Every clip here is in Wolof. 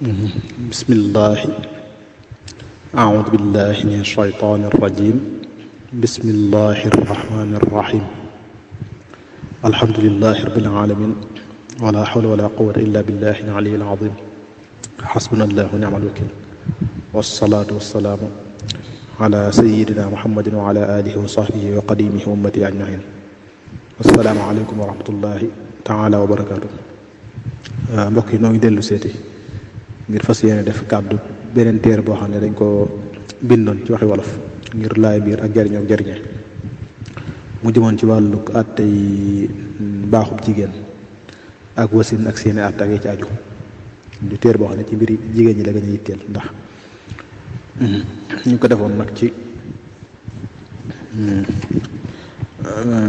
bismillahi aoudu billahi min alshaytani irrajim bismillahi irrahmani irrahim alhamdulilahi rabbil alamin wala hawla wala quwwata illa billahi al-ali al-azim hasbuna allahu ni'mal wakil wassalaatu wassalaamu ala sayyidina muhammadin wa ala alihi wa sahbihi wa qadimihi wa ummati ajmain assalaamu aleykum wa rahmatullahi taala wa barakaatu. Mbokk yi noo ngi dellu seeti ngir fas yéene def kàddu beneen téere boo xam ne dañ ko bindoon ci waxi wolof ngir laay biir ak jariñoo ak jariñe mu jëmoon ci wàllu àttey baaxub jigéen ak wasin ak seeni àtt ak yi ci aju du téere boo xam ne ci mbiri jigéen ñi la gën a yitteel ndax ñu ko defoon nag ci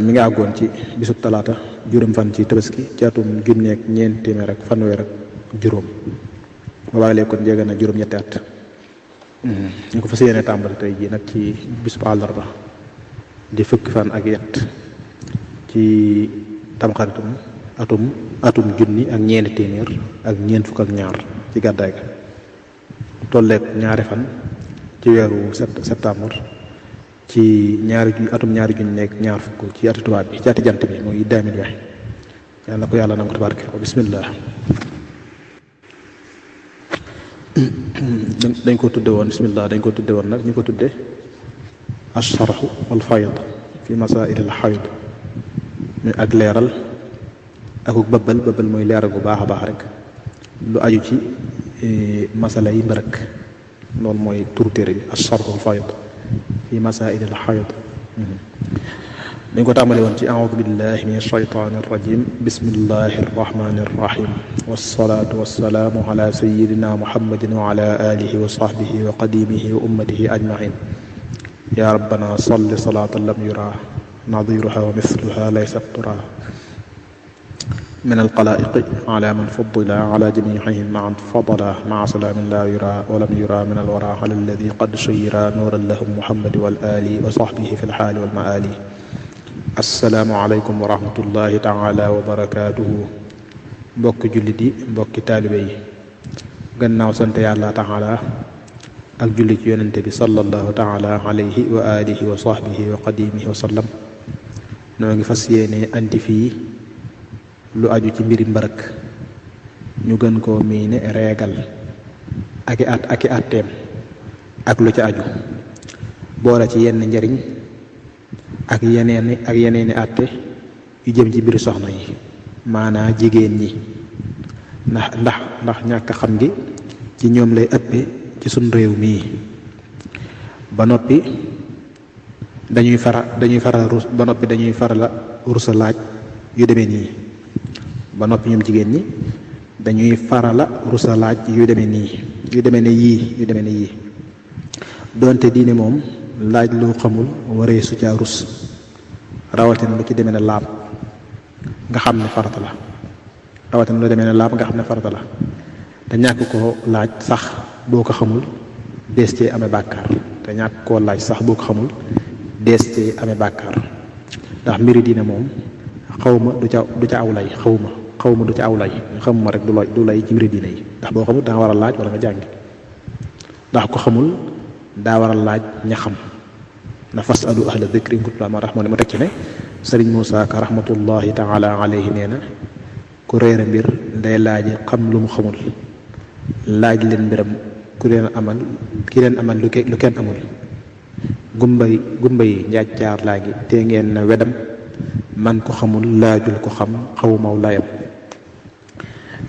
mi ngi àggoon ci bisub talaata juróom fan ci tabaski ci atum junni ak ñeent téeméer ak fanweer ak juróom ba léegi kon jege na juróom-ñetti at ñu ko fas yéene tàmbali tey jii nag ci bisub àllarba di fukki fan ak yett ci tamxaritum atum junni ak ñeenti téeméer ak ñeent fukk ak ñaar ci gàddaay ga tolleek ñaari fan ci weeru septembre ci atum ñaari junni nekk ñaar fukk ci ati tubaab bi ci ati jant bi mooy 2020 yàlla na ko yàlla nangu tabarke wa bismillah. dañ ko tudde woon nag ñu ko tudde asharhu wal fayd fi masail al hayd muy ak leeral akuk bëbbal mooy leeral bu baax a baax rek lu aju ci masala yi mbërëk loolu mooy turu téere bi asharhu wal fayd fi masail al hayd dañ ko tàmbale woon ci a'uudu billahi min ashaytaani irrajim bismillahi irrahmani irrahim wassalaatu wassalaamu ala sayidina muhammadin wa ala alihi wa sahbihi wa qadimihi wa ummatihi ajmain ya rabbana salli salaatan lam yura nadiruha wa mithluha laysa tura min alxalaiqi ala man fuddila ala jamiihim maan fadala maa salaamin la yura wa lam yura min alwara ala alladi qad shayira nuuran lahum muhammadi wal ali wa sahbihi fi lxaali wal maali asalaamualeykum wa rahmatullahi taala wa barakaatuhu. mbokki jullit yi mbokki taalibe yi gannaaw sant yàlla taala ak julli ci yonente bi sallallahu taala alayhi wa alihi wa sahbihi wa qadimihi wa sallam noo ngi fas yéene andi fii lu aju ci mbiri mbërëk ñu gën koo miine reegal ak i atteem ak lu ci aju boole ci yenn njariñ ak yeneeni àtte yu jëm ci biir soxna yi maanaa jigéen ñi ndax ñàkk xam gi ci ñoom lay ëppe ci suñ réew mii ba noppi dañuy farala rusa laaj yu demee nii ba noppi ñoom jigéen ñi dañuy farala rusa laaj yu demee ne yii doonte diine moom laaj loo xamul waree su caa rus rawatina lu ci demee ne laab nga xam ne farata la te ñàkk koo laaj sax boo ko xamul dees cee amee bàkkaar ndax mbiri diine moom xawma du ca aw lay xamuma rek du lay ci mbiri diine yi ndax boo xamul danga war a laaj wala nga jàngi ndax ko xamul daa war a laaj ña xam na fasalu ahla dikri in kuntum laa moo tax mu teg ci ne sëriñ Moussa Ka rahmatullahi taala alayhi nee na ku réere mbir day laaji xam lu mu xamul laaj leen mbiram ki leen amal lu kenn amul gumba yi njàccaar laa ngi te ngeen na wedam man ko xamul laajul ko xam xawmaw layam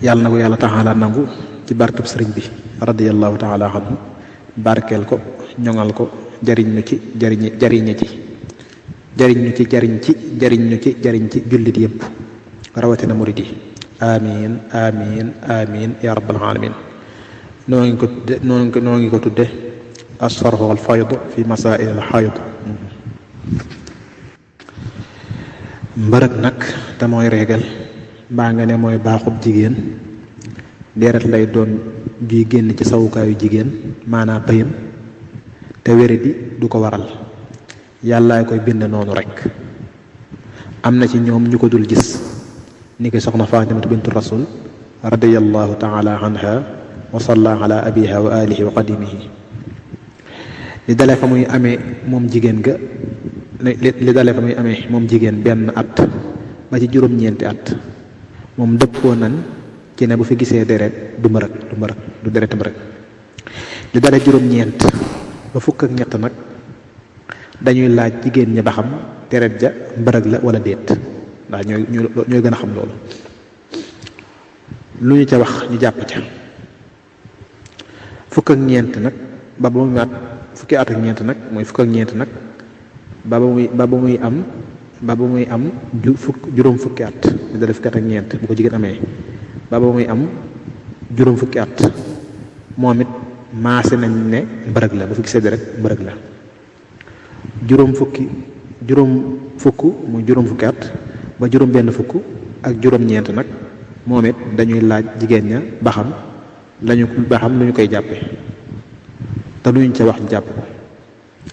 yàlla na ko yàlla taala nangu ci barkeb sëriñ bi radiyallahu taala anhu barkeel ko ñoŋal ko jariñ ñu ci jullit yépp rawatina murid yi amin ya rabbal alamin noo ngi ko tudde asharh wal fayd fi masail al hayd mbërëg nag te mooy réegal mbaa nga ne mooy baaxub jigéen deret lay doon juy génn ci sawukaayu jigéen maanaam payam te wéradi du ko waral yàllaay koy bind noonu rek am na ci ñoom ñu ko dul gis ni ki soxna Faatimatu bintu rasul radiyallahu taala anha wa salla ala abiha wa alihi wa qadimihi. li dalee fa muy amee moom jigéen ga li dalee fa muy amee moom jigéen benn at ba ci juróom-ñeenti at moom dëppoo nan ci ne bu fi gisee deret du mbërëg du deret mbërëg. li dalee juróom-ñeent ba fukk ak ñett nag dañuy laaj jigéen ñi ba xam deret ja mbërëg la wala déet, ndax ñooy gën a xam loolu. lu ñu ca wax ñu jàpp ca. fukk ak ñeent nag ba ba muy at fukki at ak ñeent nag mooy fukk ak ñeent nag ba ba muy am juróom fukki at di def fukki at ak ñeent bu ko jigéen amee ba ba muy am juróom fukki at moom it maase nañ ne mbërëg la bu fi gisee deret mbërëg la. juróom fukk muy juróom fukki at ba juróom benn fukk ak juróom-ñeent nag moom it dañuy laaj jigéen ña ba xam lu ñu koy jàppe te lu ñu ca wax jàpp ko.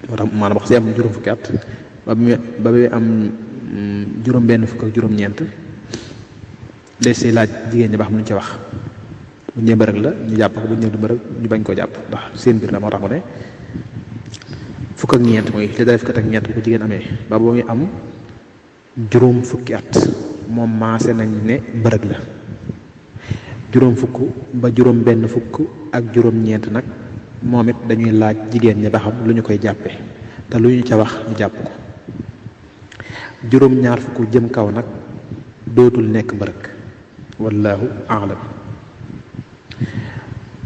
moo tax maanaam wax si am juróom fukki at ba bi am juróom benn fukk ak juróom-ñeent des si laaj jigéen ñi ba xam lu ñu ca wax. bu ñu nee mbërëg la ñu jàpp ko bu ñu nee du mbërëg ñu bañ koo jàpp ndax seen biir la. moo tax mu ne fukk ak ñeent mooy li dalee fukk ak ñeent bu ko jigéen amee ba ba muy am juróom fukki at moom maase nañ ne mbërëg la. juróom fukk ba juróom benn fukk ak juróom-ñeent nag moom it dañuy laaj jigéen ñi ba xam lu ñu koy jàppe te lu ñu ca wax ñu jàpp ko. juróom ñaar fukk jëm kaw nag dootul nekk mbërëg wallahu a'lam.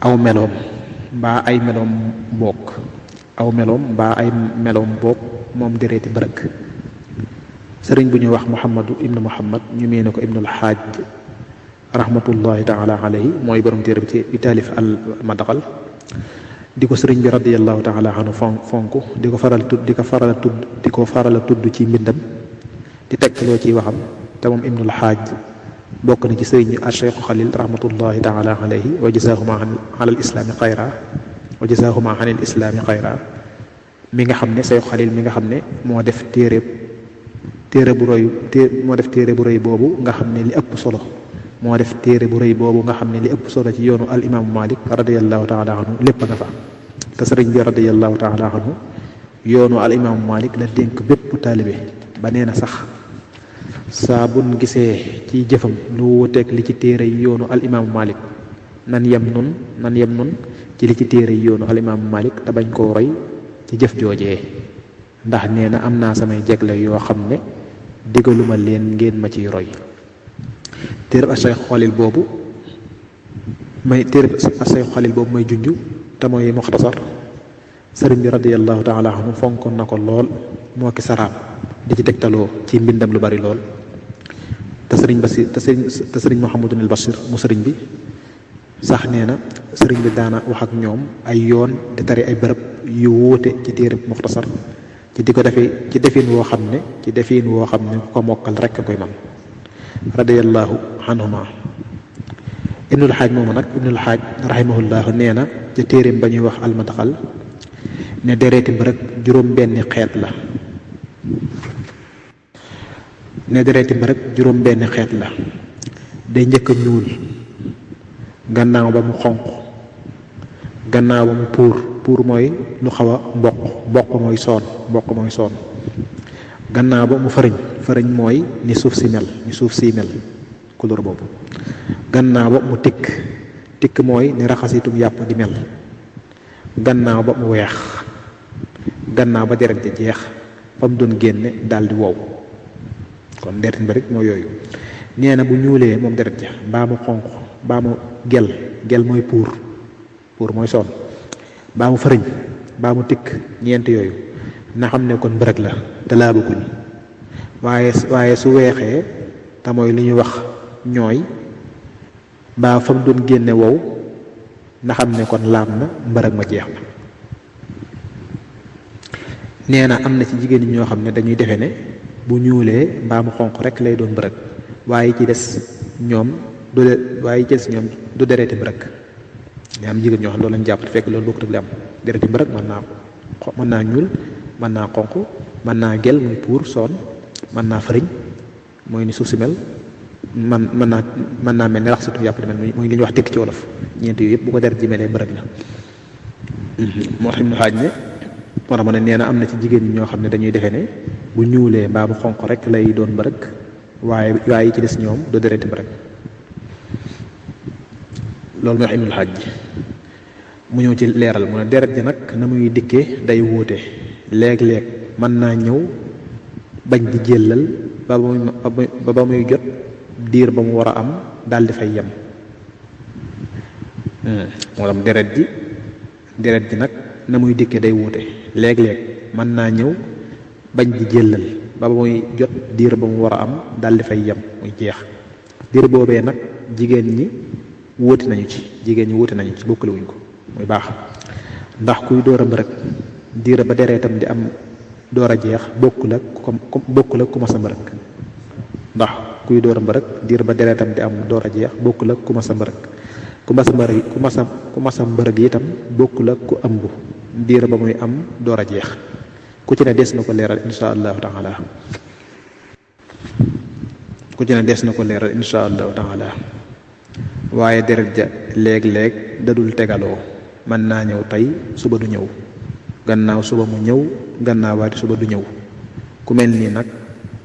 aw meloom mbaa ay meloom bokk moom dereeti mbërëg. sëriñ bu ñuy wax Muhammadu ibnu Muhammad ñu meene ko ibnul Xaaj rahmatullahi taala alayhi mooy borom téere bi ci taalif al madxal di ko sëriñ bi radiyallahu taala anhu fonk di ko faral a tudd ci mbindam di tegtaloo ci waxam te moom ibnul Xaaj bokk na ci sëriñ bi Cheikh Xalil rahmatullahi taala alayhi wa jazaahuma anil islaami xayra mi nga xam ne Cheikh Xalil mi nga xam ne moo def téere bu rëy boobu nga xam ne li ëpp solo ci yoonu al imaamu Malik radiyallahu taala anhu lépp nga fa. te sëriñ bi radiyallahu taala anhu yoonu al imaamu Malik la dénk bépp taalibe ba nee na sax saa buñ gisee ci jëfam lu wuuteeg li ci téere yi yoonu al imaamu Malik nan yem nun ci li ci téere yi yoonu al imaamu Malik te bañ koo roy ci jëf joojee ndax nee na am naa samay jegle yoo xam ne digaluma leen ngeen ma ciy roy. téereb Cheikh Xalil boobu may junj te mooy muxtasar sëriñ bi radiyallahu taala anhu fonkoon na ko lool moo ki saraam di ci tegtaloo ci mbindam lu bari lool. te sëriñ Muhammadul Bashir mu sëriñ bi sax nee na sëriñ bi daana wax ak ñoom ay yoon di tari ay bërëb yu wuute ci téereb muxtasar ci di ko defee ci defin woo xam ne ku ko mokkal rekk koy man radiyallahu anhuma. ibnul Xaaj moomu nag ibnul Xaaj rahimahullahu nee na ca téereem ba ñuy wax almadxal ne dereeti mbërëg juróom benni xeet la day njëkk a ñuul gannaaw ba mu xonq gannaaw ba mu puur mooy lu xaw a mboq mooy soon gannaaw ba mu fëriñ mooy ni suuf si mel couleur boobu. gannaaw ba mu tikk mooy ni raxasitum yàpp di mel. gannaaw ba mu weex gannaaw ba deret ja jeex fa mu doon génne daldi wow. kon deret mbërëg mooy yooyu. nee na bu ñuulee moom deret ja mbaa mu xonq mbaa mu gel mooy puur mooy soon mbaa mu fëriñ mbaa mu tikk ñeent yooyu na xam ne kon mbërëg la te laabaguñ. waaye su weexee te mooy li ñuy wax ñooy mbaa fa mu doon génne wow na xam ne kon laab na mbërëg ma jeex na. nee na am na ci jigéen ñi ñoo xam ne dañuy defe ne bu ñuulee mbaa mu xonq rek lay doon mbërëg waaye ci des ñoom du dereeti mbërëg. ne am jigéen ñoo xam ne loolu lañ jàpp fekk loolu bokkut ak li am dereeti mbërëg mën naa ñuul mën naa xonq mën naa gel muy puur soon mën naa fëriñ mooy ni suuf si mel mën naa mel ni rax situ yàpp di mel mooy li ñuy wax tikk ci wolof ñeent yooyu yëpp bu ko deret ji melee mbërëg la. moo tax Ibnu Xaaj ne moo tax ma ne nee na am na ci jigéen ñi ñoo xam ne dañuy defee ne bu ñuulee mbaa bu xonq rek lay doon mbërëg waaye yi ci des ñoom du dereti mbërëg. loolu mooy wax Ibnul Xaaj ji mu ñëw ci leeral mu ne deret ji nag na muy dikkee day wuute léeg-léeg mën naa ñëw bañ di jëllal ba muy jot diir ba mu war a am daal di fay yem. moo tax deret ji nag na muy dikkee day wuute léeg-léeg mën naa ñëw bañ di jëllal ba muy jot diir ba mu war a am daal di fay yem muy jeex. diir boobee nag jigéen ñi wuute nañu ci bokkale wuñ ko muy baax ndax kuy door a mbërëg diir ba deretam di am door a jeex bokkul ak ku mas a mbërëg ndax kuy door a mbërëg diir ba deretam di am door a jeex bokkul ak ku mas a mbërëg ku mas a mbërëg itam bokkul ak ku ëmb diir ba muy am door a jeex ku ci ne des na ko leeral insha allahu taala waaye deret ja léeg-léeg dadul tegaloo mën naa ñëw tey suba du ñëw gannaaw suba mu ñëw gannaawaati suba du ñëw ku mel nii nag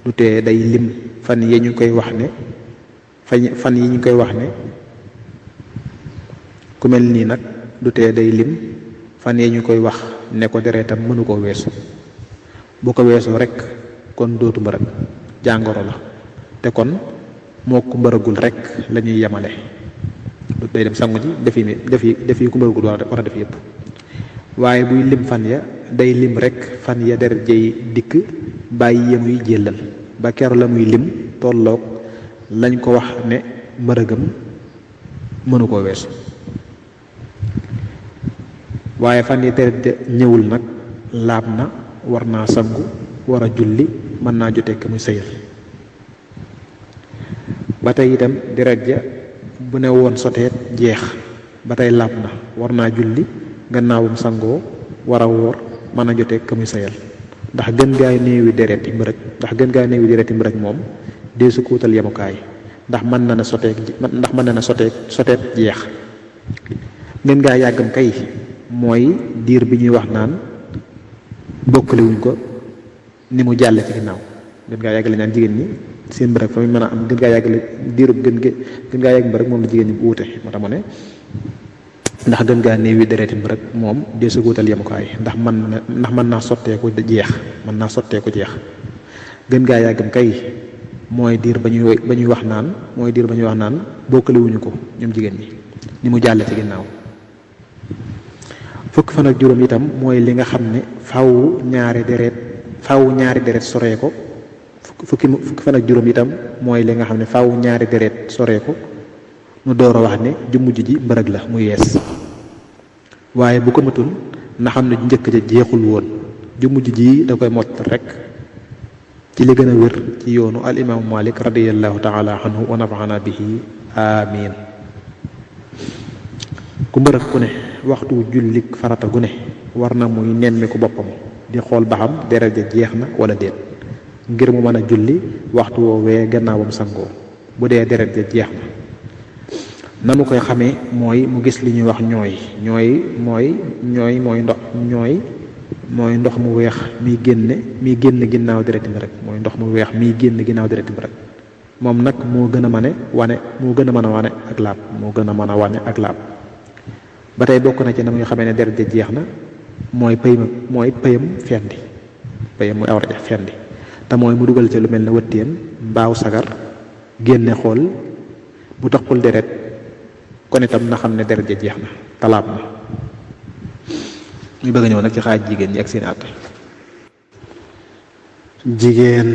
du tee day lim fan yi ñu koy wax ne ku mel nii nag du tee day lim fan yi ñu koy wax ne ko deretam mënu koo weesu bu ko weesoo rek kon dootu mbërëg jàngoro la te kon moo ku mbërëgul rek la ñuy yemale day dem sangu ji defi ku mbërëgul war a def yëpp waaye buy lim fan ya day lim rek fan ya deret jay dikk bàyyi yemuy jëllal ba keroog la muy lim tolloog lañ ko wax ne mbërëgam mënu koo weesu waaye fan ya deret ja ñëwul nag laab na war naa sangu war a julli mën naa jotee ka muy sëyal ba tey itam deret ja bu ne woon soteet jeex ba tey laab na war naa julli gannaawum sangoo war a woor mën a jotee ka muy sëyal ndax gën gaay néewi dereti mbërëg moom dee su ko wutal yemukaay ndax mën na na soteet jeex gën gaa yàggam kay mooy diir bi ñuy wax naan bokkaliwuñ ko ni mu jàlle ci ginnaaw gën gaa yàggale naan jigéen ñi seen mbërëg fa muy mën a am gën gaa yàggale diirub gën gaa yàgg mbërëg moom la jigéen ñi bu wuute moo tax mu ne ndax gën gaa néewi dereti mbërëg moom dee su ko wutal yemukaay ndax mën naa sotteeku jeex gën gaa yàggam kay mooy diir ba ñuy wax naan bokkaliwuñu ko ñoom jigéen ñi ni mu jàlle ci ginnaaw fukki fan ak juróom itam mooy li nga xam ne faaw ñaari deret soree ko fukki fan ak juróom itam mooy li nga xam ne faaw ñaari deret soree ko nu door a wax ne ju mujj ji mbërëg la mu yees waaye bu ko matul na xam ne njëkk ja jeexul woon ju mujj ji da koy mott rek ci li gën a wér ci yoonu al imaamu Malik radiyallahu taala anhu wa nafaana bihi amin ku mbërëg ku ne waxtu jullik farata gu ne war na muy nemmiku boppam di xool ba xam deret ja jeex na wala déet ngir mu mën a julli waxtu woowee gannaawam sangoo bu dee deret ja jeex na mu koy xamee mooy mu gis li ñuy wax mooy ndox mu weex miy génn ginnaaw dereti mbërëg mooy ndox mu weex miy génn ginnaaw dereti mbërëg moom nag moo gën a mën a wane ak laab ba tey bokk na ci na muy xamee ne deret ja jeex na mooy payam fendi payam muy awra ja fendi te mooy mu dugal ci lu mel ne wëttéen mbaaw sagar génne xool bu taxul deret kon itam na xam ne deret ja jeex na talaab na ñu bëgg a ñëw nag ci xaaj jigéen ñi ak seen àtte jigéen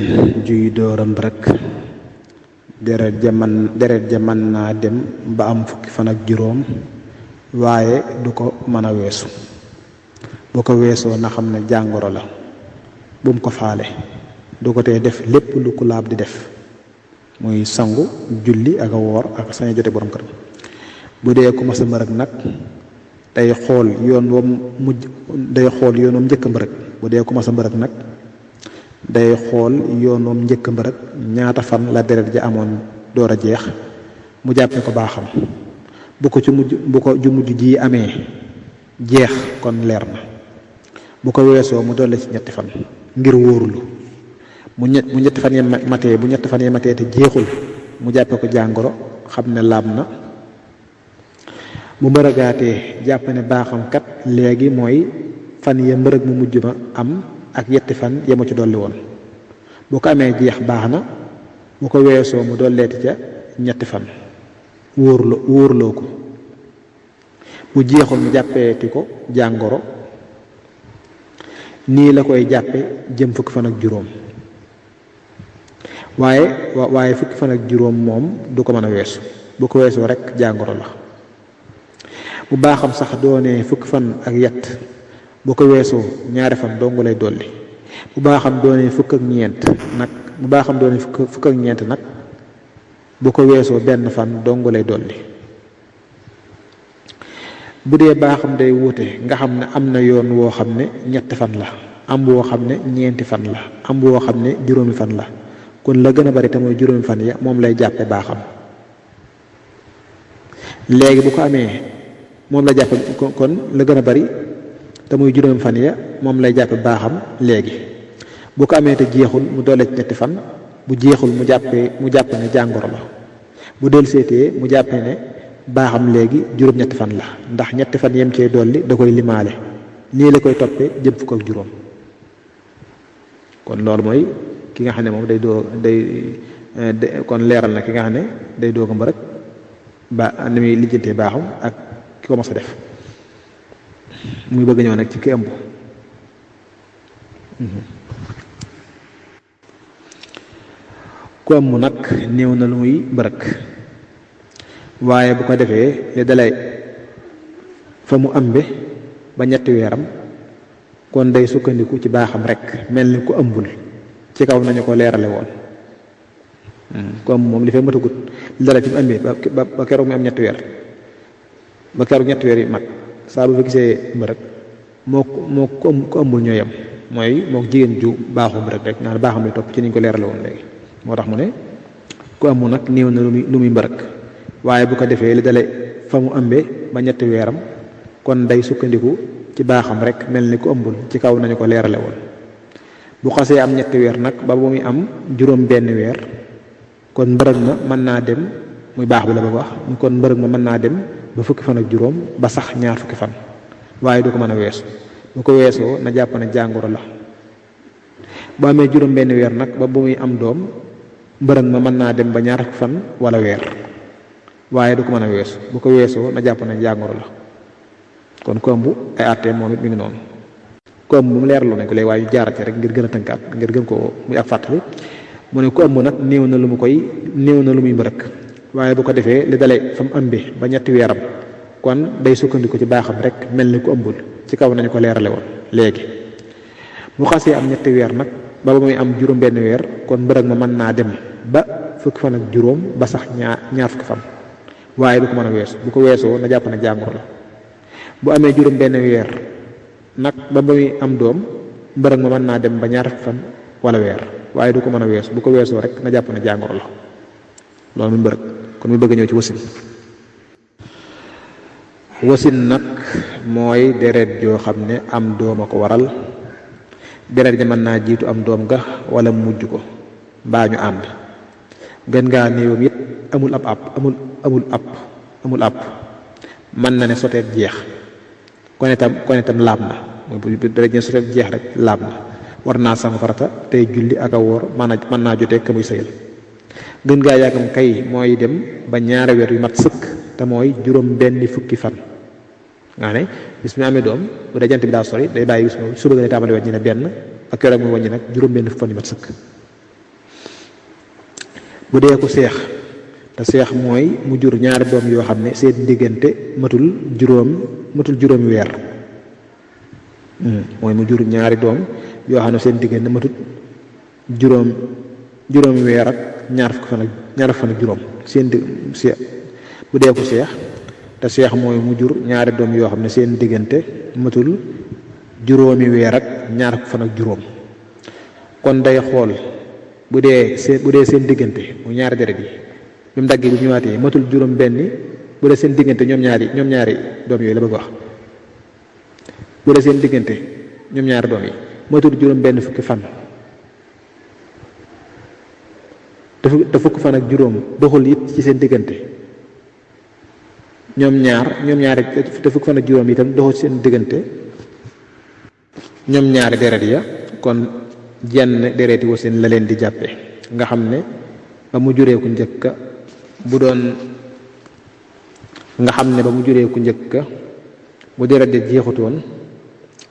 juy dooram rek deret ja mën naa dem ba am fukki fan ak juróom waaye du ko mën a weesu bu ko weesoo na xam ne jàngoro la bu mu ko faale du ko tee def lépp lu ku laab di def muy sangu julli ak a woor ak sañ jote borom kër bu dee ku mas a mbërëg nag day xool yoon woom njëkk a mbërëg bu dee ku mas a mbërëg nag day xool yoon woom njëkk a mbërëg ñaata fan la deret ja amoon door a jeex mu jàppe ko baaxam bu ko ju mujj ji amee jeex kon leer na. bu ko weesoo mu dolli ci ñetti fan ngir wóorlu mu ñetti fan yi matee bu ñetti fan yi matee te jeexul mu jàppe ko jàngoro xam ne laab na. bu mbërëgaatee jàpp ne baaxam kat léegi mooy fan ya mbërëg mu mujj ma am ak yetti fan ya ma ci dolli woon. bu ko amee jeex baax na. bu ko weesoo mu dolleeti ca ñetti fan wóorloo ko. bu jeexul mu jàppeeti ko jàngoro. nii la koy jàppe jëm fukki fan ak juróom waaye fukki fan ak juróom moom du ko mën a weesu. bu ko weesoo rek jàngoro la. bu baaxam sax doonee fukki fan ak yett bu ko weesoo ñaari fan dong lay dolli. bu baaxam doonee fukk ak ñeent nag bu ko weesoo benn fan dong lay dolli. bu dee baaxam day wuute nga xam ne am na yoon woo xam ne ñetti fan la, am woo xam ne ñeenti fan la, am woo xam ne juróomi fan la, kon la gën a bari te mooy juróomi fan ya moom lay jàppe baaxam. léegi bu ko amee moom la jàppe kon la gën a bari te muy juróomi fan ya moom lay jàppe baaxam. léegi bu ko amee te jeexul mu doole ci ñetti fan, bu jeexul mu jàpp ne jàngoro la. bu del seetee mu jàppe ne baaxam léegi juróom-ñetti fan la, ndax ñetti fan yem cee dolli da koy limaale. nii la koy toppee jëm fukk ak juróom. kon loolu mooy ki nga xam ne moom kon leeral na ki nga xam ne day doog a mbërëg ba ni muy lijjantee baaxam ak ki ko mos a def. muy bëgg ñëw nag ci ki ëmb. ku ëmb nag néew na lu muy mbërëg, waaye bu ko defee li dalay fa mu ëmbe ba ñetti weeram kon day sukkandiku ci baaxam rek mel ni ku ëmbul ci kaw nañu ko leerale woon. ku ëmb moom li fay matagut li dalay fi mu ëmbee ba keroog mu am ñetti weer, ba keroog ñetti weer yi mag saa bu fa gisee mbërëg moo ku ëmbul ñoo yem, mooy moo jigéen ju baaxu mbërëg rek naan baaxam lay topp ci niñ ko leerale woon léegi. moo tax mu ne ku ëmb nag néew na lu muy mbërëg, waaye bu ko defee li dale fa mu ëmbee ba ñetti weeram kon day sukkandiku ci baaxam rek mel ni ku ëmbul ci kaw nañu ko leerale woon. bu xasee am ñetti weer nag ba muy am juróom benn weer kon mbërëg ma mën naa dem, muy baax bi la ba wax kon mbërëg ma mën naa dem ba fukki fan ak juróom ba sax ñaar fukki fan, waaye du ko mën a weesu. bu ko weesoo na jàpp ne jàngoro la. bu amee juróom benn weer nag ba muy am doom mbërëg ma mën naa dem ba ñaar fukki fan wala weer, waaye du ko mën a weesu. bu ko weesoo na jàpp ne jàngoro la. kon ku ëmb ay àttee moom it mi ngi noonu. ku ëmb mu leeraloo nañ ko léegi waaye ñu jaarate rek ngir gën a tënkaat ngir gën ko muy ak fàttali. mu ne ku ëmb nag néew na lu muy mbërëg, waaye bu ko defee li dalee fa mu ëmbee ba ñetti weeram kon day sukkandiku ci baaxam rek mel ni ku ëmbul ci kaw nañu ko leerale woon léegi. bu xasee am ñetti weer nag ba muy am juróom benn weer kon mbërëg ma mën naa dem ba fukki fan ak juróom ba sax ñaar fukki fan, waaye du ko mën a weesu. bu ko weesoo na jàpp ne jàngoro la. bu amee juróom benn weer nag ba muy am doom mbërëg ma mën naa dem ba ñaar fukki fan wala weer, waaye du ko mën a weesu. bu ko weesoo rek na jàpp ne jàngoro la. loolu muy mbërëg. kon muy bëgg ñëw ci wasin. wasin nag mooy deret joo xam ne am doom a ko waral. deret ja mën naa jiitu am doom ga wala mujj ko mbaa ñu ànd. gën ngaa néewam it amul ab mën na ne soteet jeex kon itam laab na. bu deret ja soteet jeex rek laab na. war naa sangu farata tey julli ak a woor mën naa jotee ka muy sëyal. gën ngaa yàggam kay mooy dem ba ñaari weer yu mat sëkk te mooy juróom benn fukki fan. nga ne bis mi amee doom bu dee jant bi daa sori day bàyyi bis moom suba nga ne tàmbali wàññi ne benn ak keroog muy wàññi nag juróom benn fukki fan yu mat sëkk. bu dee ko seex te seex mooy mu jur ñaari doom yoo xam ne seen diggante matul juróomi weer. mooy mu jur ñaari doom yoo xam ne seen diggante matul juróomi weer ak ñaar fukki fan ak juróom seen bu dee ko seex te seex mooy mu jur ñaari doom yoo xam ne seen diggante matul juróomi weer ak ñaar fukki fan ak juróom kon day xool bu dee seen diggante mu ñaari deret yi bi mu daggee bu ñëwaatee matul juróom benni bu dee seen diggante ñoom ñaari doom yooyu la bëgg wax bu dee seen diggante ñoom ñaari doom yi mooy tudd juróom benn fukki fan te fukki fan ak juróom doxul it ci seen diggante ñoom ñaari te fukki fan ak juróom itam doxul ci seen diggante ñoom ñaari deret ya kon jenn dereti wasin la leen di jàppe nga xam ne ba mu juree ku njëkka bu doon nga xam ne ba mu juree ku njëkka bu deret ja jeexutoon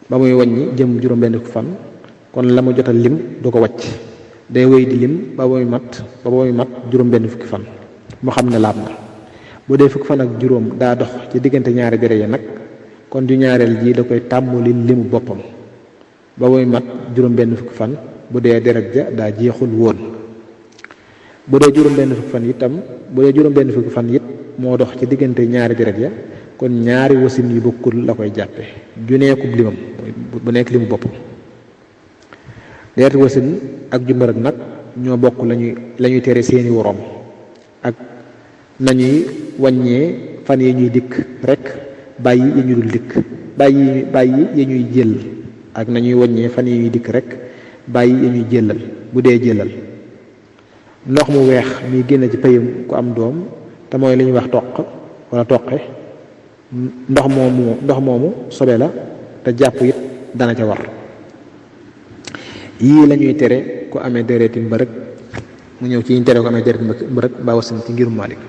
ba muy wàññi jëm juróom benn fukki fan kon la mu jot a lim du ko wàcc day wéy di lim ba muy mat juróom benn fukki fan mu xam ne laab na bu dee fukki fan ak juróom daa dox ci diggante ñaari deret ya nag kon ju ñaareel ji da koy tàmmuli limu boppam ba muy mat juróom benn fukki fan bu dee deret ja daa jeexul woon bu dee juróom benn fukki fan it moo dox ci diggante ñaari deret ya kon ñaari wasin yu bokkul la koy jàppe ju nekkub limam bu nekk limu boppam dereti wasin ak ju mbërëg nag ñoo bokk lañuy tere seeni woroom ak nañuy wàññee fan yi ñuy dikk rek bàyyi yi ñu dul dikk bàyyi yi ñuy jël ak nañuy wàññee fan yi ñuy dikk rek bàyyi yi ñuy jëlal bu dee jëlal ndox mu weex mi génn ci payam ku am doom te mooy li ñuy wax toq wala toqe ndox moomu sobe la te jàpp it dana ca war yii lañuy tere ku amee dereti mbërëg mu ñëw ci yiñ tere ku amee dereti mbërëg ba wasin ci ngirum Maalik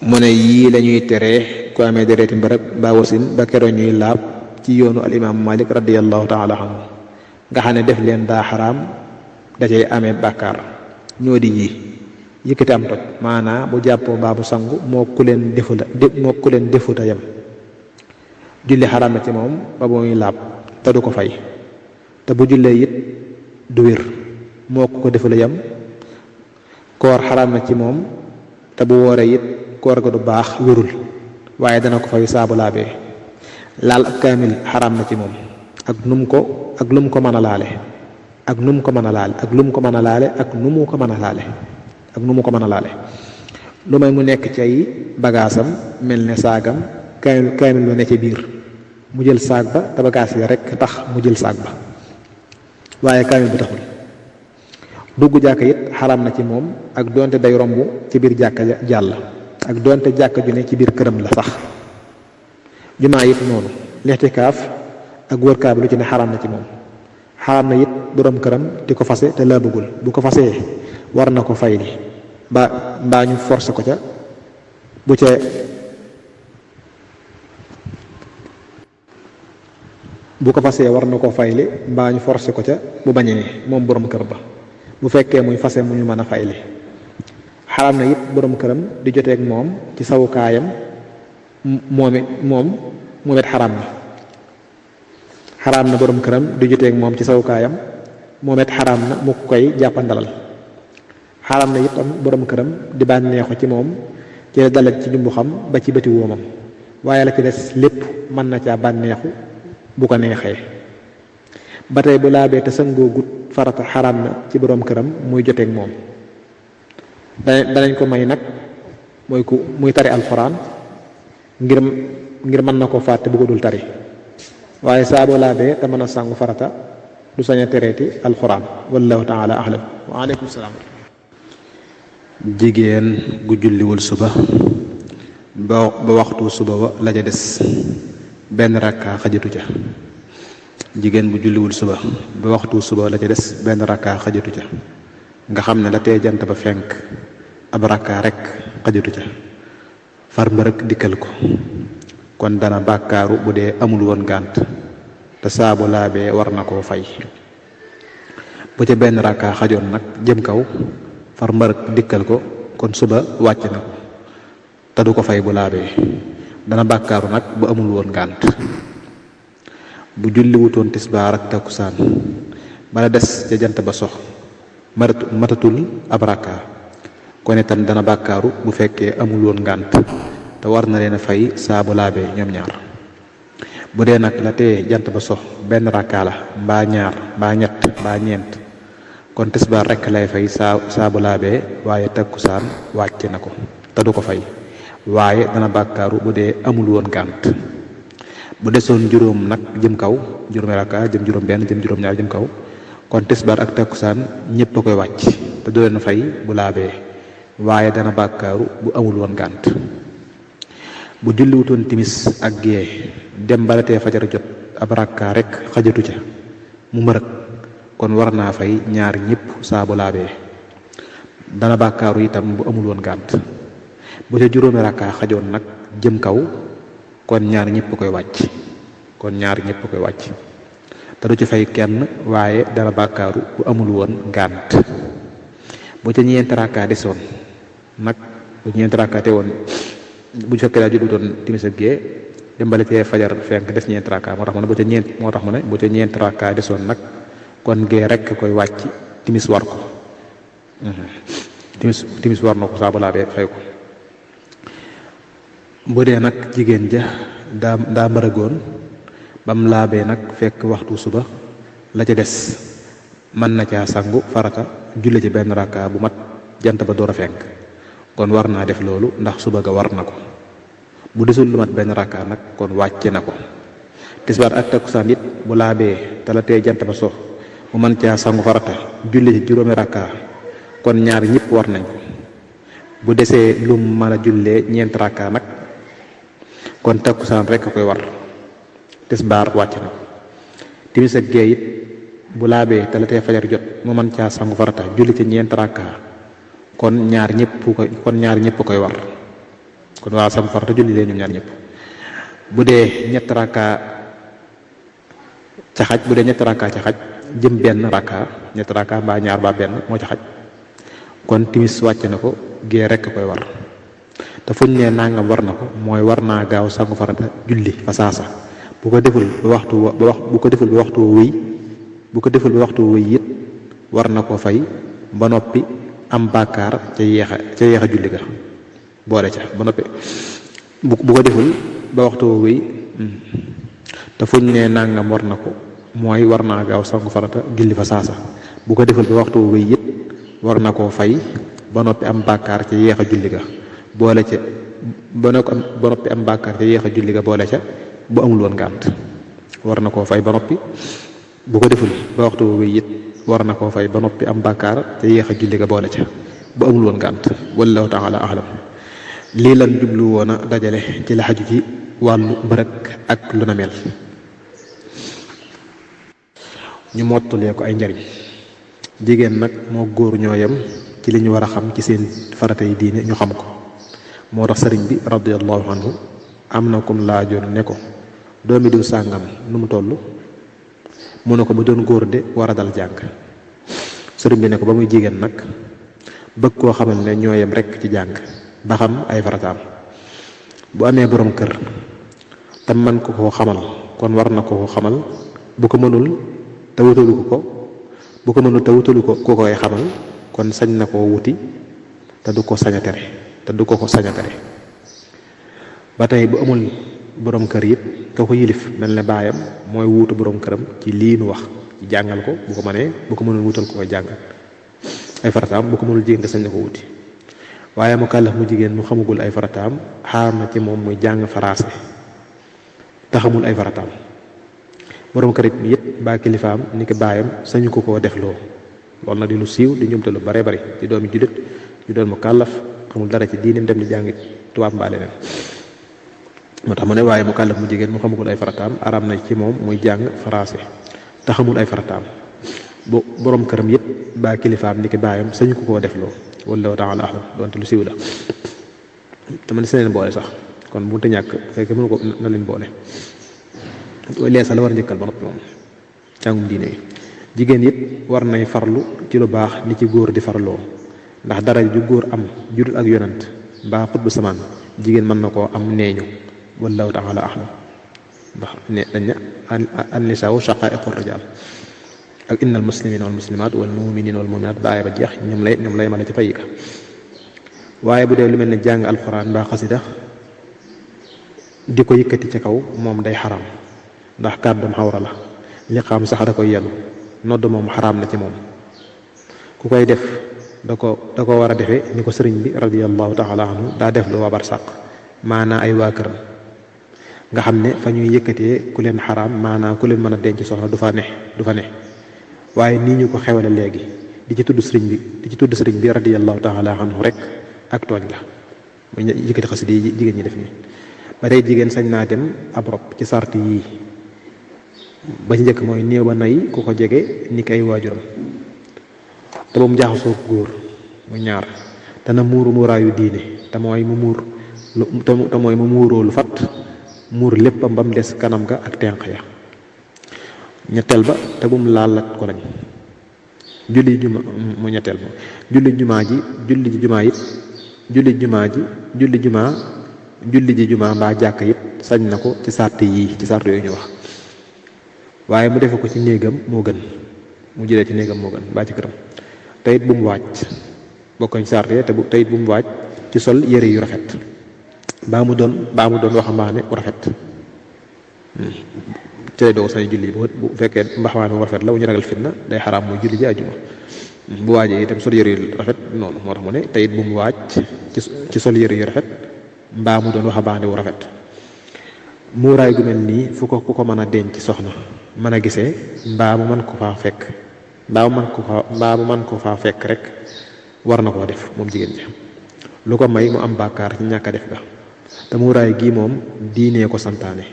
mu ne yii lañuy tere ku amee dereti mbërëg ba wasin ba kero ñuy laab ci yoonu al imam Malik radiyallahu taala anhu nga xam ne def leen daa xaraam da cay amee bàkkaar ñoo di yii yëkkati am toj maanaa bu jàppoo baa bu sangu moo ku leen defuta yem julli xaraam na ci moom ba muy laab te du ko fay te bu jullee it du wér moo ko defula yem koor xaraam na ci moom te bu wooree it koor ga du baax wérul waaye dana ko fay saabu laabee laal ak kaamil xaraam na ci moom ak lu mu ko mën a laale ak nu mu ko mën a laale ak lu mu ko mën a laale ak nu mu ko mën a laale ak nu mu ko mën a laale lu may mu nekk ci ay bagaasam mel ne saagam kaamil ba ne ci biir mu jël saag ba te bagaas yi rek tax mu jël saag ba waaye kaamil bi taxul dugg jàkka it xaraam na ci moom ak doonte day romb ci biir jàkka jàll ak doonte jàkka ju ne ci biir këram la sax jumaa it noonu lixtikaaf ak wër kaa bi lu ci ne xaraam na ci moom xaraam na it boroom këram di ko fase te laa bëggul bu ko fasee war na ko fay li mbaa ñu forcé ko ca bu ko fasee war na ko fayli mbaa ñu forcé ko ca bu bañee moom borom kër ba bu fekkee muy fase mu ñu mën a fayli xaraam na it borom këram di joteeg moom ci sawukaayam moom it xaraam na borom këram di joteeg moom ci sawukaayam moom it xaraam na mu koy jàppandalal xaraam na itam borom këram di bànneexu ci moom ci la dalet ci jumbu xam ba ci bëti woomam waaye la ci des lépp mën na caa bànneexu bu ko neexee ba tey bu laabee te sangoo gut farata xaraam na ci borom këram muy joteeg moom danañ ko may nag muy tari alxuraan ngir mën na ko fàtte bu ko dul tari waaye saa boo laabee te mën a sangu farata du sañ a tereeti alxuraan wallahu taala ahlam wa aleykum salaam. jigéen gu julliwul suba ba waxtu suba wa la ca des benn rakka xajatu ca jigéen bu julliwul suba ba waxtu suba la ca des benn rakka xajatu ca nga xam ne la tee jant ba fenk ab rakka rek xajatu ca far mbërëk dikkal ko kon dana bàkkaaru bu dee amul woon gànt te saabu laabee war na koo fay bu ca benn rakka xajoon nag jëm kaw far mbërëk dikkal ko kon suba wàcc na ko te du ko fay bu laabee dana bàkkaaru nag bu amul woon gànt bu julli wutoon tisbaar ak takkusaan bala des ca jant ba sox matatul ab rakka kon itam dana bàkkaaru bu fekkee amul woon ngànt te war na leen a fay saa bu laabee ñoom ñaar bu dee nag la tee jant ba sox benn rakka la mbaa ñaar mbaa ñett mbaa ñeent kon tisbaar rekk lay fay saa bu laabee waaye takkusaan wàcc na ko te du ko fay waaye dana bàkkaaru bu dee amul woon gànt. bu desoon juróom nag jëm kaw juróomi rakka jëm juróom benn jëm juróom ñaar jëm kaw kon tisbaar ak takkusaan ñépp a koy wàcc te du leen fay bu laabee, waaye dana bàkkaaru bu amul woon gànt. bu julliwutoon timis ak gée dem balatee fajar jot ab rakka rek xajatu ca mu mërëg kon war naa fay ñaar ñépp saa bu laabee, dana bàkkaaru itam bu amul woon gànt. bu ca juróomi rakka xajoon nag jëm kaw kon ñaar ñépp koy wàcc te du ci fay kenn, waaye dana bàkkaaru bu amul woon gànt. bu ca ñeenti rakka desoon nag bu ñeenti rakka te woon bu fekkee daa julliwutoon timis ak gée dembale cee fajar fenk des ñeenti rakka moo tax mu ne bu ca ñeenti rakka desoon nag kon gée rek koy wàcc, timis war ko timis war na ko saa bu laabee fay ko. bu dee nag jigéen ja daa mbërëgoon bam laabee nag fekk waxtu suba la ca des mën na caa sangu farata julle ci benn rakka bu mat jant ba door a fenk kon war naa def loolu ndax suba ga war na ko. bu desul lu mat benn rakka nag kon wàcce na ko. tisbaar ak takkusaan it bu laabee te la tee jant ba so mu mën caa sangu farata julle ci juróomi rakka kon ñaar ñëpp war nañ ko. bu desee lu mën a jullee ñeent rakka nag kon takkusaan rek a koy war, tisbaar wàcc na. timis ak gee it bu laabee te la tee fajar jot mu mën caa sangu farata julli ci ñeent rakka kon ñaar ñëpp koy war, kon waa sangu farata julli leen ñoom ñaar ñëpp. bu dee ñett rakka ca xaj jëm benn rakka ñett rakka mbaa ñaar ba benn moo ca xaj kon timis wàcc na ko, gee rek koy war. te fuñ ne nangam war na ko mooy war naa gaaw sangu farata julli fa saasa. bu ko deful ba waxtu wëy it war na ko fay ba noppi am bàkkaar ca yeexa julli ga boole ca ba noppi bu ko deful ba waxtu wëy te fuñ ne nangam war na ko mooy war naa gaaw sangu farata julli fa saasa. bu ko deful ba waxtu wëy it war na koo fay ba noppi am bàkkaar ca yeexa julli ga boole ca ba noppi am bàkkaar ca yeexa julli ga boole ca bu amul woon gànt war na koo fay ba noppi. bu ko deful ba waxtu wëy it war na koo fay ba noppi am bàkkaar ca yeexa julli ga boole ca bu amul woon gànt. wallahu taala ahlam. lii lan jublu woon a dajale ci la xaju ci wàllu mbërëg ak lu na mel, ñu mottalee ko ay njariñ. jigéen nag moo góor ñoo yem ci li ñu war a xam ci seen farata yi diine ñu xam ko. moo tax sëriñ bi radiyallahu anhu am na kum laajoon ne ko doomi diw sàngam nu mu toll, mu ne ko bu doon góor de war a dal jàng. sëriñ bi ne ko ba muy jigéen nag bëgg koo xamal ne ñoo yem rekk ci jàng ba xam ay farataam. bu amee borom kër te man ko koo xamal kon war na koo xamal. bu ko mënul te wutalu ko ku koy xamal kon sañ na koo wuti te du ko sañ a tere ba tey bu amul borom kër it ka ko yilif mel ne baayam mooy wuutu borom këram ci lii nu wax ci jàngal ko bu ko mënul wutal ko koy jàngal ay farataam. bu ko mënul jigéen te sañ na ko wuti. waaye mu kàllaf mu jigéen mu xamagul ay farataam xaar na ci moom muy jàng faraase te xamul ay farataam. borom kër it baa kilifaam ni ki baayam sañu ko koo def loo. loolu nag di lu siiw di ñumte lu bare bari di doomi jullit ñu doon mu kàllaf xamul dara ci diinim dem di jàngi tubaab mbaa leneen. moo tax mu ne waaye mu kàllaf mu jigéen mu xamagul ay farataam araam na ci moom muy jàng faraase te xamul ay farataam. bu borom këram it baa kilifaam ni ki baayam sañu ko koo def loo. wallahu taala ahlam doonte lu siiw la te man si leen boole sax kon bu te ñàkk fekk mënu ko na leen boole. lee sax la war a njëkkal ba noppi moom jàngum diine yi. jigéen it war nay farlu ci lu baax ni ci góor di farloo ndax dara ju góor am judul ak yonant mbaa xutbu samaan jigéen mën na koo am neeñu. wallahu taala ahlam. ndax ne dañ ne an nisaa shaqaa'iqu rijaal ak innal muslimina wal muslimaat wal muminina wal muminaat ba aaya ba jeex ñoom lay mën a ci fay ka. waaye bu dee lu mel ne jàng alxuraan mbaa xasida di ko yëkkati ci kaw moom day xaraam ndax kàddum xawra la. liqaam sax da koy yenu nodd moom xaraam na ci moom. ku koy def da ko war a defee ni ko sëriñ bi radiyallahu taala anhu daa def lu waa barsàq maanaa ay waa këram nga xam ne fa ñuy yëkkatee ku leen xaraam maanaa ku leen mën a denc soxna du fa ne waaye nii ñu ko xewale léegi di ci tudd sëriñ bi radiyallahu taala anhu rek ak tooñ la muy yëkkati xasida yi jigéen ñi def nii ba tey jigéen sañ naa dem ab rob ci sart yii ba ci njëkk mooy néew ba nay ku ko jege ni kay waajuram te ba mu jaaxasoo góor mu ñaar te na muuru muuraayu diine te mooy mu muuroo lu fat muur léppam ba mu des kanam ga ak tenq ya ñetteel ba te bu mu laal ko lañ julli juma mu ñetteel ba julli jumaa mbaa jàkk it sañ na ko ci sart yooyu ñu wax waaye mu defe ko ci néegam moo gën mu jëlee ci néegam moo gën mbaa ci këram te it bu mu waaj bokkoñ sart yi te it bu mu waaj ci sol yére yu rafet baa mu doon waxambaane bu rafet ci lay doo sañ julli bu fekkee mbaxawaane bu rafet la bu ñu ragal fitna day xaraam mooy julli ji àjjuma bu waajee itam sol yére yu rafet noonu moo tax mu ne te it bu mu waaj ci sol yére yu rafet mbaa mu doon waxambaane bu rafet muuraay gu mel nii fu ko ku ko mën a denc soxna mën a gisee mbaa mu mën ko faa fekk rek war na koo def moom jigéen ji lu ko may mu am bàkkaar ci ñàkk a def ga te muuraay gii moom diinee ko santaane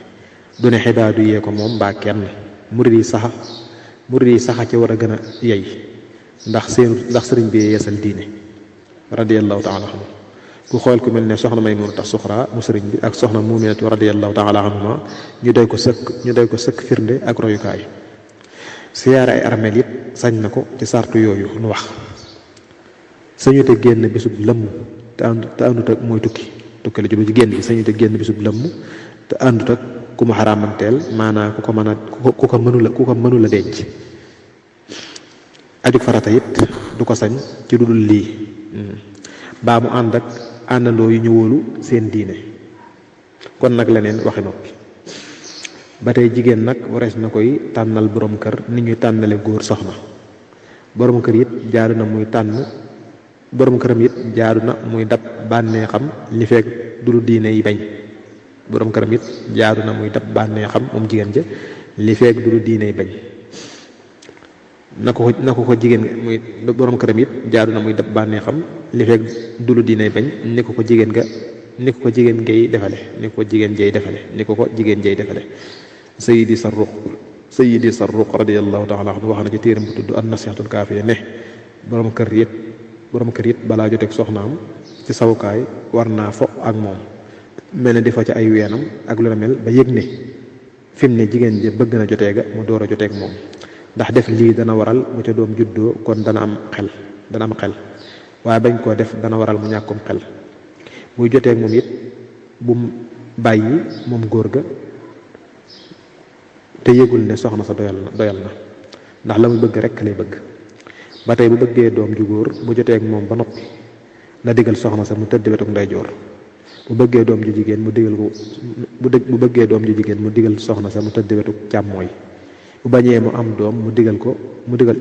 du ne xibaadu yee ko moom mbaa kenn murid yi saxa ci war a gën a yey ndax sëriñ bi yeesal diine radiyallahu taala anhu ku xool ku mel ne soxna Maymunatu Suxra mu sëriñ bi ak soxna Muminatu radiyallahu taala anhuma ñu doy ko sëkk firnde ak royukaay siyaare ay armeel it sañ na ko ci sartu yooyu nu wax sañu te génn bisub lëmm te àndut ak mooy tukki la jublu ci génn bi sañu te génn bisub lëmm te àndut ak ku mu xaraamanteel maanaam ku ko mënula denc ajug farata it du ko sañ ci lu dul lii baa mu ànd ak àndandoo yu ñu wóolu seen diine kon nag leneen waxi noppi ba tey jigéen nag warees na koy tànnal borom kër ni ñuy tànnale góor soxna borom kër it jaadu na muy tànn borom këram it jaadu na muy dab bànneexam li fekk du lu diine yi bañ borom këram it jaadu na muy dab bànneexam moom jigéen ja li fekk du lu diine yi bañ na ko ko jigéen muy borom këram it jaadu na muy dab bànneexam li fekk du lu diine yi bañ ni ko ko jigéen jey defale Sayyidi Sarruq radiyallahu ta'ala anhu wax na ci téeram bu tudd an-Nasihatul Kaafiya ne borom kër it balaa joteeg soxnaam ci sawukaay war naa fo ak moom mel ne di fa ci ay weenam ak lu la mel ba yëg ne fi mu ne jigéen ji bëgg na jotee ga mu door a joteeg moom ndax def lii dana waral mu ca doom juddoo kon dana am xel waaye bañ koo def dana waral mu ñàkkum xel muy joteeg moom it bu mu bàyyi moom góor ga te yëgul ne soxna sa doyal na ndax la muy bëgg rek lay bëgg ba tey bu bëggee doom ju góor bu joteeg moom ba noppi na digal soxna sa mu tëdd wetuk ndeyjoor bu bëggee doom ju jigéen mu digal soxna sa mu tëdd wetuk càmmooy bu bañee mu am doom mu digal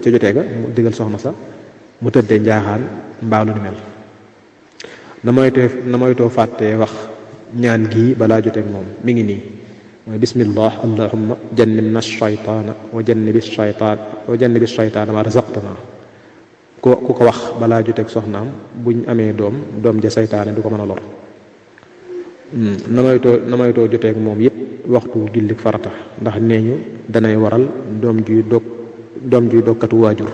ca jotee ga mu digal soxna sa mu tëddee njaaxaan mbaa lu ni mel na moytoo fàttee wax ñaan gii balaa joteeg moom mi ngi nii mooy bismillah allahumma jannibna shaytaana wa jannibi shaytaana ma razaqtana ku ko wax balaa joteeg soxnaam buñ amee doom ja saytaane du ko mën a lor na moytoo joteeg moom it waxtu jullik farata ndax nee ñu danay waral doom juy dokkatu waajur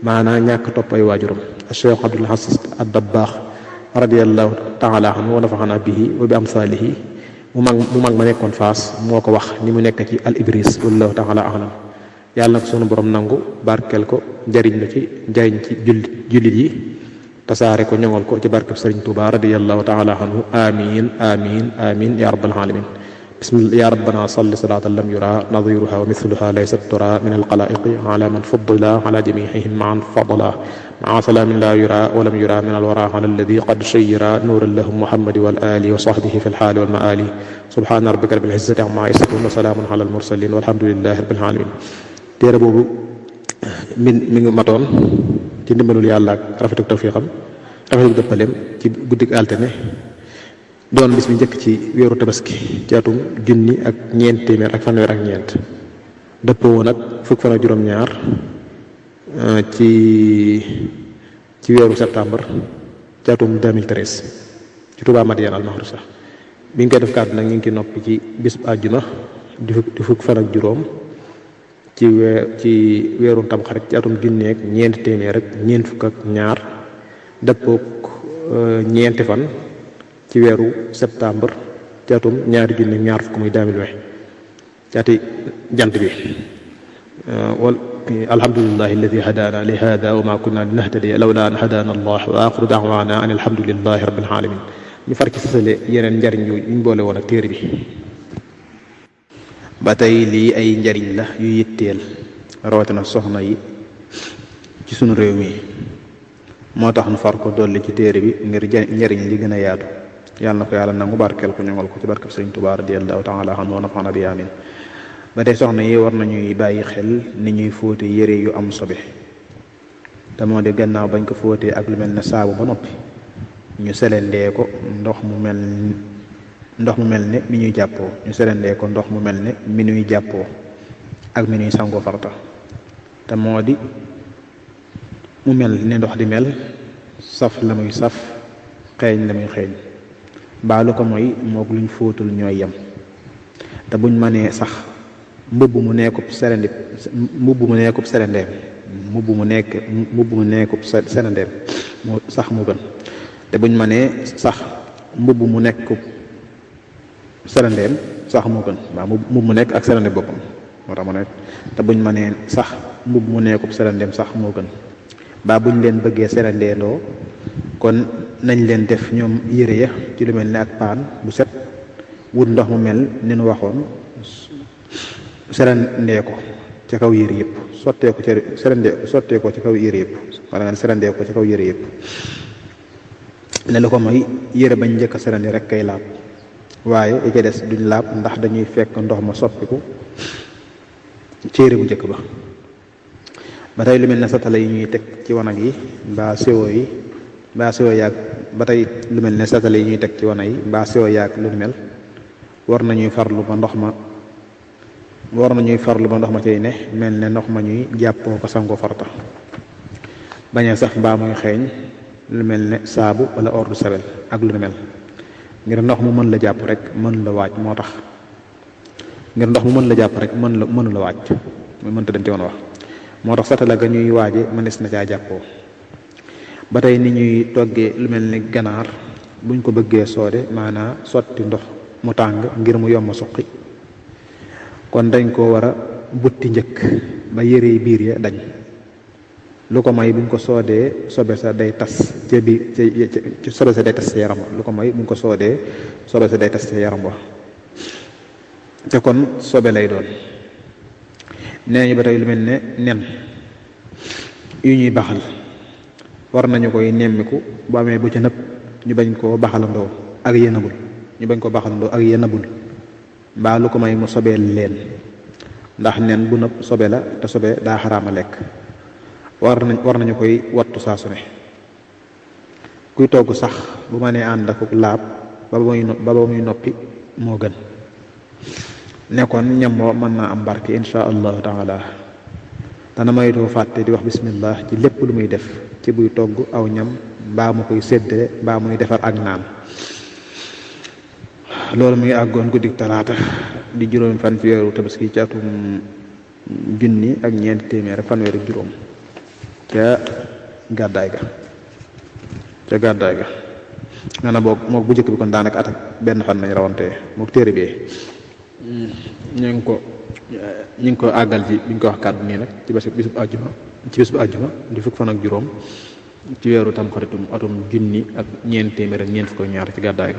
maanaa ñàkk topp ay waajuram Cheikh Abdul Aziz ad-Dabbaax radiyallahu taala anhu wa nafaxana bihi wa bi amsaalihi mu mag ma nekkoon Faas moo ko wax ni mu nekk ci al ibris wallahu taala alam yàlla nag sunu borom nangu barkeel ko jariñ ci jullit yi tasaare ko ñoŋal ko ci barkeb Sëriñ Tuubaa radiyallahu taala anhu amin amin amin ya rabbal alamin bismillah ya rabbana salli salatan lam yura nadiruha wa mithluha laysat tura min alxalaiqi ala man fuddila ala jamihihim maan fadala maa salaamin la yura wa lam yura min alwara ala alladi qad shayyira nuuran lahum muhammadi wal ali wa sahbihi fi lxaali wal maali subhana rabbika rabbil izzati amma yasifun wa salaamun ala al mursalin walhamdulillahi rabbil alamin téere boobu mi ngi matoon ci ndimbalul yàlla ak rafetuk tawfiqam rafetuk dëppaleem ci guddik altine doon bis bi njëkk ci weeru tabaski ci atum junni ak ñeent téeméer ak fanweer ak ñeent dëppoo woon ak fukk fan ak juróom-ñaar ci weeru septembre ci atum 2013 ci Touba Madiana al Mahrousa bi ñu koy def kàddu nag ñu ngi ci noppi ci bisub àjjuma di fukk fan ak juróom ci weeru tamxarit ci atum junni ak ñeent téeméer ak ñeent fukk ak ñaar dëppook ñeenti fan ci weeru septembre ci atum ñaari junni ñaar fukk muy 2020 ci ati jant bi wal alhamdulillahi alladi hadana li hada wa ma kunna linahtadiya lawla an hadana allah wa axiru da'wana an alhamdulillahi rabbil alamin ñu far ci sësale yeneen njariñ yu ñu boole woon ak téere bi ba tey lii ay njariñ la yu yitteel rawatina soxna yi ci sunu réew mi moo tax nu far ko dolli ci téere bi ngir njariñ li gën a yaatu yàlla na ko yàlla nangu barkeel ko ñoŋal ko ci barkab Sëriñ Tuubaa radiyallahu ta'ala anhu wa nafa'ana bi amin ba tey soxna yi war nañuy bàyyi xel ni ñuy fóote yére yu am sobe te moo di gannaaw bañ ko fóotee ak lu mel ne saabu ba noppi ñu selendee ko ndox mu mel ne mi ñuy jàppoo ñu selendee ko ndox mu mel ne mi ñuy jàppoo ak mi ñuy sangoo farata te moo di mu mel ne ndox di mel saf la muy saf xeeñ la muy xeeñ baalu ko mooy moog luñ fóotul ñooy yem te buñ mënee sax mbubb mu nekkub serendeem moo sax mu gën te buñ mënee sax mbubb mu nekkub serendeem sax mu gën waaw mbubb mu nekk ak serende boppam moo tax mu nekk te buñ mënee sax mbubb mu nekkub serendeem sax moo gën baa buñ leen bëggee serendeendoo kon nañ leen def ñoom yére ya ci lu mel ne ak paan bu set wut ndox mu mel ni nu waxoon serendee ko ca kaw yére yëpp sottee ko ci kaw yére yëpp wala nga serendee ko ci kaw yére yëpp ne lu ko mooy yére bañ njëkk a serende rek kay laab waaye yi ca des duñ laab ndax dañuy fekk ndox ma soppiku ci yére bu njëkk ba tey lu mel ne satala yi ñuy teg ci wanag yi mbaa siwo yaag ba tey lu mel ne satala yi ñuy teg ci wanag yi mbaa siwo yaag lu mel war nañuy farlu ba ndox ma cay ne mel ne ndox ma ñuy jàppoo ko sangoo farata bañee sax mbaa muy xeeñ lu mel ne saabu wala eau de Javel ak lu mel ngir ndox mu mën la jàpp rek mën la waaj moo tax ngir ndox mu mën la jàpp rek mënu la waaj muy mënta dem ci woon wax moo tax satala ga ñuy waaje mënees na caa jàppoo ba tey ni ñuy toggee lu mel ni ganaar buñ ko bëggee soode maanaa sotti ndox mu tàng ngir mu yomb suqi kon dañ ko war a butti njëkk ba yére biir ya dañ lu ko may buñ ko soodee sobe sa day tas ca biir ci sobe sa day tas ca yaram wa lu ko may buñ ko soodee sobe sa day tas ca yaram wa te kon sobe lay doon nee ñu ba tey lu mel ne nen yu ñuy baxal war nañu koy nemmiku bu amee bu ca nëpp ñu bañ koo baxalandoo ak yenabul mbaa lu ko may mu sobeel leen ndax nen bu nëpp sobe la te sobe daa xaraama lekk war nañu koy wattu saa su ne kuy togg sax bu ma nee ànd ak laab ba muy noppi moo gën nekkoon ñam moo mën naa am barke insha allahu taala dana maytoo fàtte di wax bismillah ci lépp lu muy def ci buy togg aw ñam mbaa mu koy séddale mbaa muy defar ak naan loolu muy àggoon guddik talaata di juróom fan ci weeru tabaski ci atum junni ak ñeenti téeméer ak fanweer ak juróom ca gàddaay ga nga na boog mook bu njëkk bi kon daanaka at ak benn fan nañ rawante mook téere bi ñu ngi ko àggal ci bi ñu ko wax kàddu nii nag ci bisub àjjuma di fukk fan ak juróom ci weeru tam xaritum atum junni ak ñeent téeméer ak ñeent fukk ak ñaar ci gàddaay ga